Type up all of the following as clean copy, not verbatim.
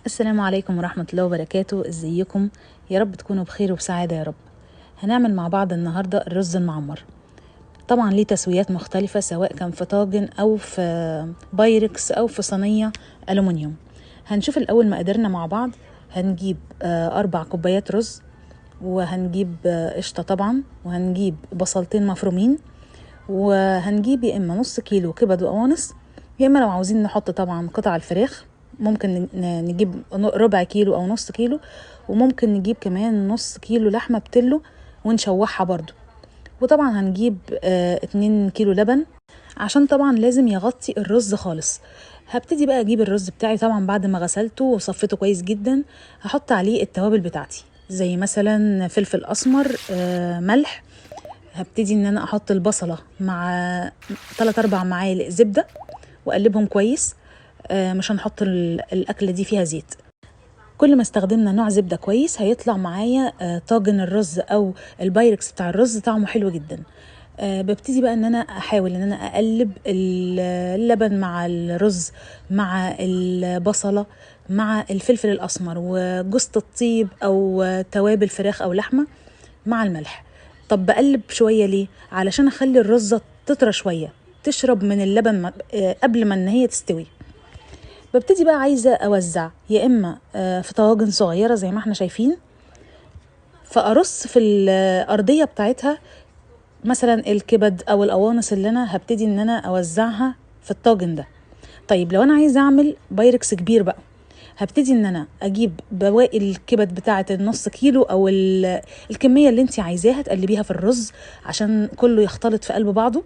السلام عليكم ورحمة الله وبركاته. ازيكم؟ يا رب تكونوا بخير وبسعادة يا رب. هنعمل مع بعض النهاردة الرز المعمر. طبعا ليه تسويات مختلفة، سواء كان في طاجن او في بايركس او في صينية ألومنيوم. هنشوف الأول مقاديرنا مع بعض. هنجيب 4 كوبايات رز، وهنجيب قشطة طبعا، وهنجيب بصلتين مفرومين، وهنجيب يا إما نص كيلو كبد وقوانص، يا إما لو عاوزين نحط طبعا قطع الفراخ ممكن نجيب ربع كيلو أو نص كيلو، وممكن نجيب كمان نص كيلو لحمة بتلو ونشوحها برضو. وطبعا هنجيب 2 كيلو لبن، عشان طبعا لازم يغطي الرز خالص. هبتدي بقى اجيب الرز بتاعي طبعا بعد ما غسلته وصفيته كويس جدا. هحط عليه التوابل بتاعتي، زي مثلا فلفل اسمر، ملح. هبتدي ان انا احط البصلة مع 3-4 معالق زبدة واقلبهم كويس. مش هنحط الاكلة دي فيها زيت. كل ما استخدمنا نوع زبدة كويس هيطلع معايا طاجن الرز او البايركس بتاع الرز طعمه حلو جدا. ببتدي بقى ان انا احاول ان انا اقلب اللبن مع الرز مع البصلة مع الفلفل الاسمر وجوزة الطيب او توابل فراخ او لحمة مع الملح. طب بقلب شوية ليه؟ علشان اخلي الرزة تطرى شوية، تشرب من اللبن قبل ما ان هي تستوي. ببتدي بقى عايزة اوزع يا اما في طواجن صغيرة زي ما احنا شايفين، فارص في الارضية بتاعتها مثلا الكبد او القوانص اللي انا هبتدي ان انا اوزعها في الطاجن ده. طيب لو انا عايزة اعمل بايركس كبير بقى، هبتدي ان انا اجيب بواقي الكبد بتاعة النص كيلو او الكمية اللي انت عايزاها، تقلبيها في الرز عشان كله يختلط في قلب بعضه.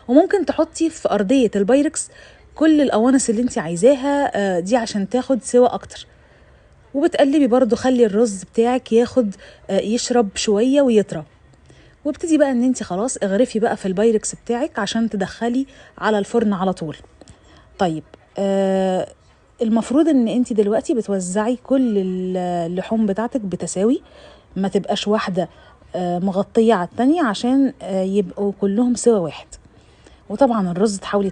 وممكن تحطي في ارضية البايركس كل القوانص اللي انت عايزاها دي عشان تاخد سوا اكتر. وبتقلبي برضو، خلي الرز بتاعك يشرب شوية ويطرى. وابتدي بقى ان انت خلاص اغرفي بقى في البايركس بتاعك عشان تدخلي على الفرن على طول. طيب المفروض ان انت دلوقتي بتوزعي كل اللحوم بتاعتك بتساوي، ما تبقاش واحدة مغطية على التانية عشان يبقوا كلهم سوا واحد. وطبعا الرز تحاولي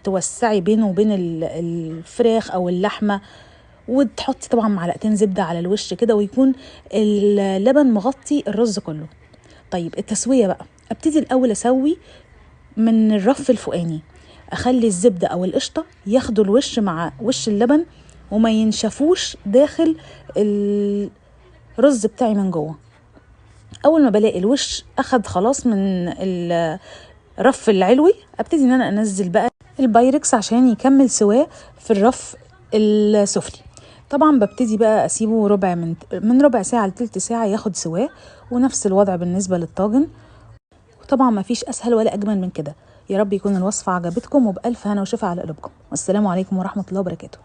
توسعي بينه وبين الفراخ او اللحمة، وتحطي طبعا معلقتين زبدة على الوش كده، ويكون اللبن مغطي الرز كله. طيب التسوية بقى، ابتدي الاول اسوي من الرف الفوقاني، اخلي الزبدة او القشطة ياخدوا الوش مع وش اللبن وما ينشفوش داخل الرز بتاعي من جوه. اول ما بلاقي الوش اخد خلاص من الرف العلوي، ابتدي ان انا انزل بقى البايركس عشان يكمل سواه في الرف السفلي. طبعا ببتدي بقى اسيبه من ربع ساعة لتلت ساعة ياخد سواه. ونفس الوضع بالنسبة للطاجن. وطبعا ما فيش اسهل ولا اجمل من كده. يا رب يكون الوصفة عجبتكم، وبألف هنا وشفا على قلوبكم. والسلام عليكم ورحمة الله وبركاته.